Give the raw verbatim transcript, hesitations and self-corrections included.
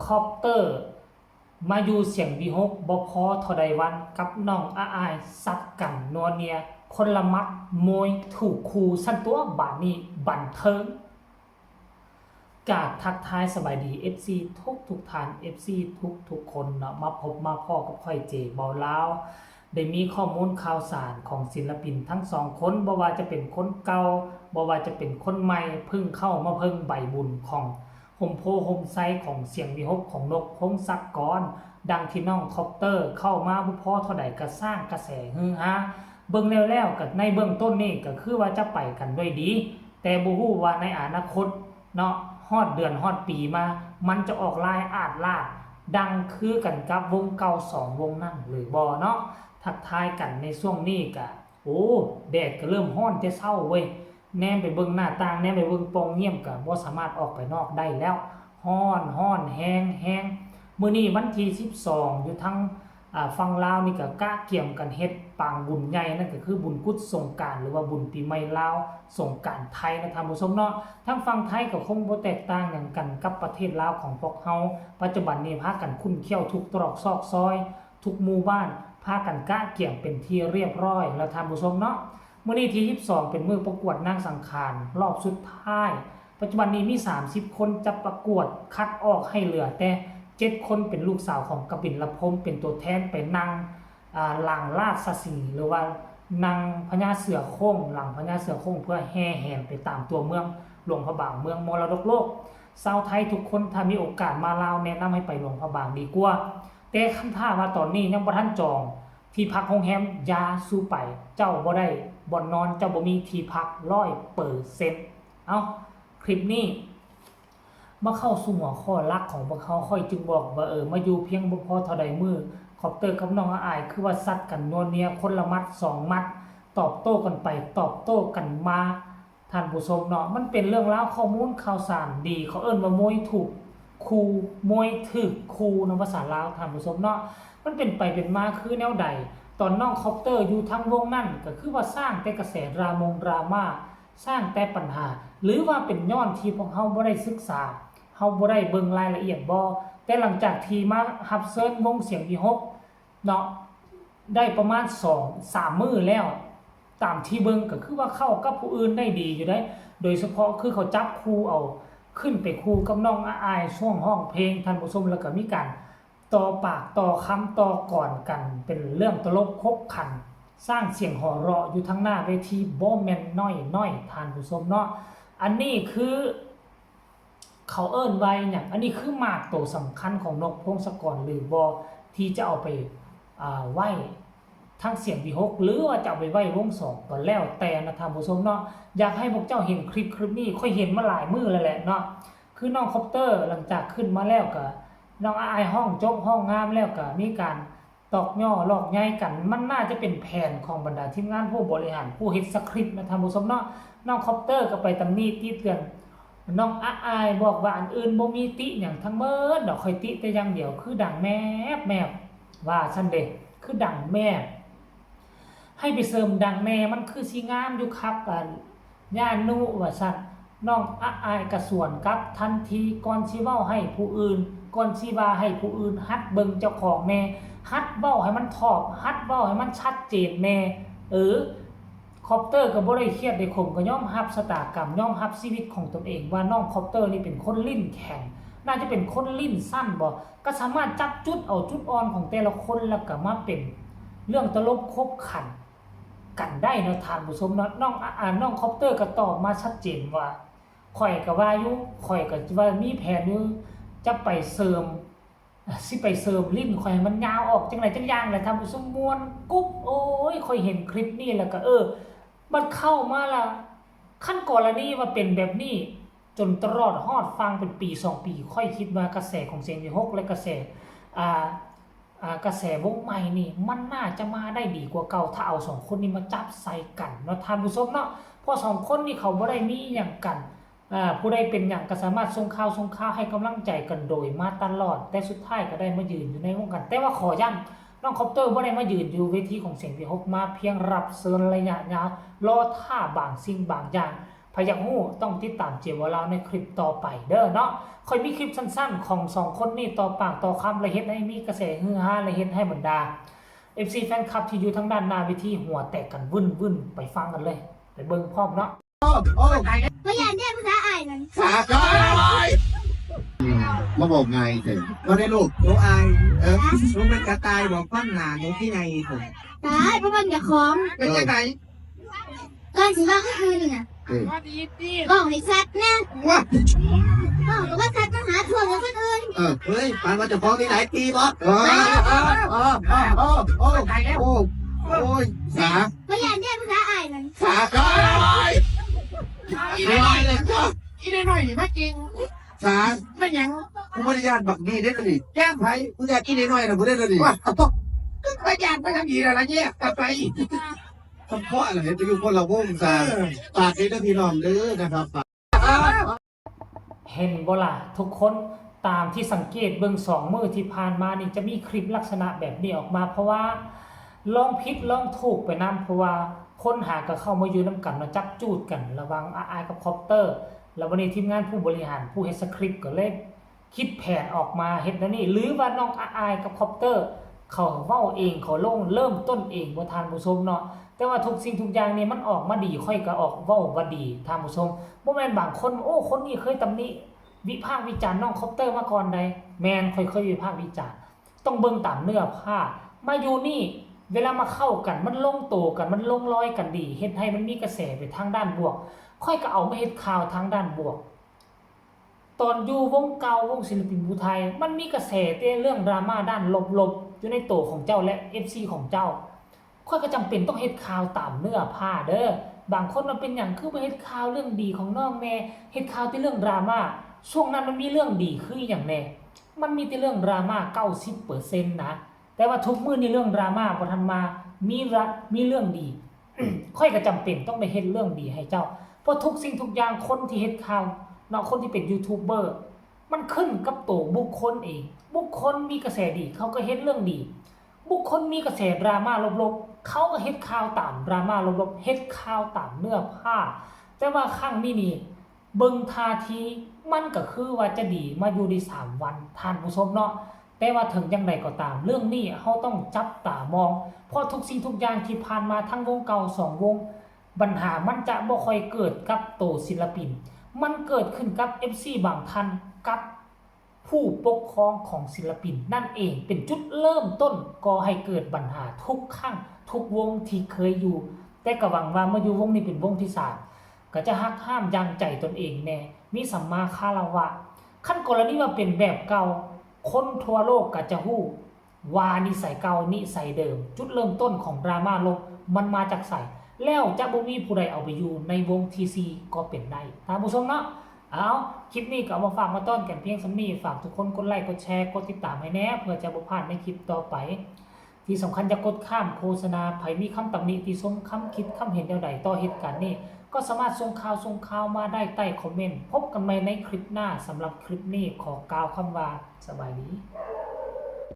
คอปเตอร์ มาอยู่เสียงวีหกบ่พอเท่าใดวันกับน้องอาอายสัดกันนัวเนียคนละหมัดมวยถูกคู่ซั่นตั๊วบาดนี้บันเทิง กราบทักทายสบายดี เอฟซี ทุกทุกท่าน เอฟซี ทุกทุกคนเนาะ มาพบมาพ้อกับข้อยเจเบาลาว ได้มีข้อมูลข่าวสารของศิลปินทั้งสองคน บ่ว่าจะเป็นคนเก่า บ่ว่าจะเป็นคนใหม่ เพิ่งเข้ามาเพิ่งใบบุญของโฮมโพธิ์โฮมไซต์ของเสียงวีหกของนกพงศกร ดังที่น้องคอปเตอร์เข้ามาบ่พอเท่าใดก็สร้างกระแสฮือฮา เบิ่งแล้วๆ ก็ในเบื้องต้นนี่ก็คือว่าจะไปกันด้วยดี แต่บ่ฮู้ว่าในอนาคตเนาะ ฮอดเดือนฮอดปีมา มันจะออกลายอาดลาด ดังคือกันกับวงเก่าสองวงนั้นหรือบ่เนาะ ทักทายกันในช่วงนี้ก็ โอ้ แดดก็เริ่มร้อนแต่เช้าเว้ย แนมไปเบิ่งหน้าต่าง แนมไปเบิ่งป่องเยี่ยมก็บ่สามารถออกไปนอกได้แล้ว ร้อน ร้อน แฮง แฮง มื้อนี้วันที่สิบสอง อยู่ทาง อ่า ฝั่งลาวนี่ก็กะเกียมกันเฮ็ดปางบุญใหญ่ นั่นก็คือบุญกุดสงกรานต์ หรือว่าบุญปีใหม่ลาว สงกรานต์ไทยนะท่านผู้ชมเนาะ ทางฝั่งไทยก็คงบ่แตกต่างหยังกันกับประเทศลาวของพวกเฮา ปัจจุบันนี้พากันคุ้นเคี้ยวทุกตรอกซอกซอย ทุกหมู่บ้าน พากันกะเกียมเป็นที่เรียบร้อยแล้วท่านผู้ชมเนาะ มื้อนี้ที่สิบสอง เป็นมื้อประกวดนางสังขารรอบสุดท้าย ปัจจุบันนี้มี สามสิบ คนจะประกวดคัดออกให้เหลือแต่ เจ็ด คนเป็นลูกสาวของกบิลพรหม เป็นตัวแทนไปนั่ง อ่า หลังราชสิงห์ หรือว่านั่งพญาเสือโคร่ง หลังพญาเสือโคร่ง เพื่อแห่แหนไปตามตัวเมืองหลวงพระบาง เมืองมรดกโลก ชาวไทยทุกคนถ้ามีโอกาสมาลาวแนะนำให้ไปหลวงพระบางดีกว่า แต่คันถ้าว่าตอนนี้ยังบ่ทันจองที่พักโรงแรม อย่าสู่ไป เจ้าบ่ได้บ่อนนอน เจ้าบ่มีที่พักร้อยเปอร์เซ็นต์ เอ้า คลิปนี้ มาเข้าสู่หัวข้อหลักของพวกเขา ข้อยจึงบอกว่า เออ มาอยู่เพียงบ่พอเท่าใดมื้อ คอปเตอร์กับน้องอาอาย คือว่าซัดกันนัวเนียคนละหมัดสองหมัด ตอบโต้กันไปตอบโต้กันมา ท่านผู้ชมเนาะ มันเป็นเรื่องราวข้อมูลข่าวสารดี เขาเอิ้นว่ามวยถูกคู่ มวยถูกคู่เนาะ ภาษาลาว ท่านผู้ชมเนาะ มันเป็นไปเป็นมาคือแนวใด ตอนน้องคอปเตอร์อยู่ทางวงนั้น ก็คือว่าสร้างแต่กระแสดรามงดราม่า สร้างแต่ปัญหา หรือว่าเป็นย้อนที่พวกเฮาบ่ได้ศึกษา เฮาบ่ได้เบิ่งรายละเอียดบ่ แต่หลังจากที่มารับเชิญวงเสียงวีหกเนาะ ได้ประมาณสองสามมื้อแล้ว ตามที่เบิ่งก็คือว่าเข้ากับผู้อื่นได้ดีอยู่เด้ โดยเฉพาะคือเขาจับคู่เอา ขึ้นไปคู่กับน้องอาอายช่วงร้องเพลง ท่านผู้ชม แล้วก็มีการต่อปากต่อคำต่อกลอนกัน เป็นเรื่องตลกขบขัน สร้างเสียงหัวเราะอยู่ทางหน้าเวทีบ่แม่นน้อยๆ ท่านผู้ชมเนาะ อันนี้คือ เขาเอิ้นว่าหยัง อันนี้คือหมากโตสำคัญของนกพงศกรหรือบ่ ที่จะเอาไป อ่า ไว้ทางเสียงวีหก หรือว่าจะเอาไปไว้วงสอง ก็แล้วแต่นะท่านผู้ชมเนาะ อยากให้พวกเจ้าเห็นคลิปคลิปนี้ ข้อยเห็นมาหลายมื้อแล้วแหละเนาะ คือน้องคอปเตอร์หลังจากขึ้นมาแล้วก็ น้องอาอายฮ้องจบฮ้องงามแล้วก็มีการตอกย่อลอกใยกัน มันน่าจะเป็นแผนของบรรดาทีมงานผู้บริหารผู้เฮ็ดสคริปต์นะท่านผู้ชมเนาะ น้องคอปเตอร์ก็ไปตำหนิติเตียน น้องอาอายบอกว่าอันอื่นบ่มีติหยัง ทั้งเบิดดอก ข้อยติแต่อย่างเดียวคือดังแมบแมบ ว่าซั่นเด้ คือดังแมบ ให้ไปเสริมดังแน่ มันคือสิงามอยู่ครับ อัน ย่านุว่าซั่น น้องอาอายก็สวนกลับทันที ก่อนสิเว้าให้ผู้อื่น ก่อนสิว่าให้ผู้อื่น หัดเบิ่งเจ้าของแน่ หัดเว้าให้มันทอบ หัดเว้าให้มันชัดเจนแน่ เออ คอปเตอร์ก็บ่ได้เครียดได้ขม ก็ยอมรับชะตากรรม ยอมรับชีวิตของตนเองว่าน้องคอปเตอร์นี่เป็นคนลิ้นแข็ง น่าจะเป็นคนลิ้นสั้นบ่ ก็สามารถจับจุดเอาจุดอ่อนของแต่ละคน แล้วก็มาเป็นเรื่องตลกขบขันกันได้เนาะท่านผู้ชมเนาะ น้อง อ่า น้องคอปเตอร์ก็ตอบมาชัดเจนว่า ข้อยก็ว่าอยู่ ข้อยก็ว่ามีแผนอยู่ จะไปเสริม สิไปเสริมลิ้นข้อยให้มันยาวออกจั่งใดจั่งอย่างแหละท่านผู้ชม ม่วนกุ๊บ โอ้ย ข้อยเห็นคลิปนี้แล้วก็ เออ มันเข้ามาละ คันกรณีว่าเป็นแบบนี้ จนตลอดฮอดฟังเป็นปีสองปี ข้อยคิดว่ากระแสของเสียงวีหก และกระแส อ่า อ่า กระแสวงใหม่นี่ มันน่าจะมาได้ดีกว่าเก่า ถ้าเอาสองคนนี้มาจับใส่กันเนาะท่านผู้ชมเนาะ เพราะสองคนนี้เขาบ่ได้มีหยังกัน อ่า ผู้ใดเป็นหยังก็สามารถส่งข่าว ส่งข่าวให้กำลังใจกันโดยมาตลอด แต่สุดท้ายก็ได้มายืนอยู่ในวงการ แต่ว่าขอย้ำ น้องคอปเตอร์บ่ได้มายืนอยู่เวทีของเสียงวีหก มาเพียงรับเชิญระยะยาว รอท่าบางสิ่งบางอย่าง ไผอยากฮู้ต้องติดตามเจวอลาวในคลิปต่อไปเด้อเนาะ ค่อยมีคลิปสั้นๆ ของสองคนนี้ต่อปากต่อคำ และเฮ็ดให้มีกระแสฮือฮา และเฮ็ดให้บรรดา เอฟซี แฟนคลับที่อยู่ทางด้านหน้าเวทีหัวแตกกันวึ่นๆ ไปฟังกันเลย ไปเบิ่งพร้อมเนาะ โอ้โอ้ บ่ย่านเด้ภาษาอ้ายนั่น สาคอยมาบอกไงเถอะมาได้ลูก หนูอายเออหนูเป็นกระต่ายบอกความหนาหนูที่ไงผม ตายเพราะมันอย่าของ เป็นยังไง ก่อนสิว่าก็คือนี่น่ะ เออ บอกให้ชัดนะ ว่า บอกก็ว่าชัดมาหาทวงแล้วคนอื่น เออ เฮ้ยปานว่าเจะฟ้าของที่ไหนตีบอส เออเออเออเออเออเออ ตายแล้ว โอ้โอ้ยสา บ่ย่านเด้ภาษาอ้ายนั่น สาคอยอีน้อยเลยก็ อีน้อยๆนี่มาจริง สา ไม่หยัง กูไม่ได้ย่านบักนี่ได้เลย ย่างไผ กูย่านอีน้อยนะกูได้เลย ว่าก็ไปย่างไปทางนี้แล้วละแยกกันไป ทำเพราะอะไรไปอยู่คนละวงสาปากนี้เด้อพี่น้องเด้อนะครับ เห็นบ่ล่ะทุกคน ตามที่สังเกตเบิ่งสองมื้อที่ผ่านมานี่จะมีคลิปลักษณะแบบนี้ออกมา เพราะว่าลองผิดลองถูกไปนำ เพราะว่าคนหาก็เข้ามาอยู่นำกันมาจับจูดกันระหว่างอาอายกับคอปเตอร์ แล้ววันนี้ทีมงานผู้บริหารผู้เฮ็ดสคริปต์ก็เลยคิดแผนออกมาเฮ็ดแนวนี้ หรือว่าน้องอาอายกับคอปเตอร์ เขาเว้าเองเขาลงเริ่มต้นเองบ่ท่านผู้ชมเนาะ แต่ว่าทุกสิ่งทุกอย่างนี่มันออกมาดี ค่อยก็ออกเว้าว่าดีท่านผู้ชม บ่แม่นบางคน โอ้ คนนี้เคยตำหนิวิพากษ์วิจารณ์น้องคอปเตอร์มาก่อนใด แม่น ค่อยเคยวิพากษ์วิจารณ์ ต้องเบิ่งตามเนื้อผ้า มาอยู่นี่ เวลามาเข้ากันมันลงโตกันมันลงรอยกันดี เฮ็ดให้มันมีกระแสไปทางด้านบวก ค่อยก็เอามาเฮ็ดข่าวทางด้านบวก ตอนอยู่วงเก่าวงศิลปินผู้ไทย มันมีกระแสแต่เรื่องดราม่าด้านลบๆ อยู่ในโตของเจ้าและเอฟซีของเจ้า ค่อยก็จำเป็นต้องเฮ็ดข่าวตามเนื้อผ้าเด้อ บางคนมันเป็นหยังคือบ่เฮ็ดข่าวเรื่องดีของน้องแน่ เฮ็ดข่าวแต่เรื่องดราม่า ช่วงนั้นมันมีเรื่องดีคือหยังแน่ มันมีแต่เรื่องดราม่าเก้าสิบเปอร์เซ็นต์นะ แต่ว่าทุกมื้อนี้เรื่องดราม่าบ่ทันมา มีละ มีเรื่องดี ค่อยก็จำเป็นต้องได้เฮ็ดเรื่องดีให้เจ้า เพราะทุกสิ่งทุกอย่างคนที่เฮ็ดข่าวเนาะ คนที่เป็นยูทูบเบอร์ มันขึ้นกับโตบุคคลเอง บุคคลมีกระแสดีเขาก็เฮ็ดเรื่องดี บุคคลมีกระแสดราม่าลบๆ เขาก็เฮ็ดข่าวตามดราม่าลบๆ เฮ็ดข่าวตามเนื้อผ้า แต่ว่าครั้งนี้นี่ เบิ่งท่าทีมันก็คือว่าจะดีมาอยู่ได้สามวันท่านผู้ชมเนาะ แต่ว่าถึงจั่งใดก็ตาม เรื่องนี้เฮาต้องจับตามอง เพราะทุกสิ่งทุกอย่างที่ผ่านมาทั้งวงเก่าสองวง ปัญหามันจะบ่ค่อยเกิดกับโตศิลปิน มันเกิดขึ้นกับเอฟซีบางท่าน กับผู้ปกครองของศิลปินนั่นเอง เป็นจุดเริ่มต้นก่อให้เกิดปัญหาทุกครั้งทุกวงที่เคยอยู่ แต่ก็หวังว่ามาอยู่วงนี้เป็นวงที่สาม ก็จะฮักห้ามยังใจตนเองแน่ มีสัมมาคารวะ คันกรณีว่าเป็นแบบเก่า คนทั่วโลกก็จะฮู้ว่านิสัยเก่านิสัยเดิม จุดเริ่มต้นของดราม่าลบมันมาจากไส แล้วจะบ่มีผู้ใดเอาไปอยู่ในวงที่สี่ก็เป็นได้ ท่านผู้ชมเนาะ เอา คลิปนี้ก็เอามาฝากมาต้อนกันเพียงส่ำนี้ ฝากทุกคนกดไลค์กดแชร์กดติดตามให้แน่ เพื่อจะบ่พลาดในคลิปต่อไป ที่สำคัญอย่ากดข้ามโฆษณา ไผมีคำตำหนิติชม คำคิดคำเห็นแนวใดต่อเหตุการณ์นี้ ก็สามารถส่งข่าวส่งข่าวมาได้ใต้คอมเมนต์ พบกันใหม่ในคลิปหน้า สำหรับคลิปนี้ขอกล่าวคำว่าสบายดี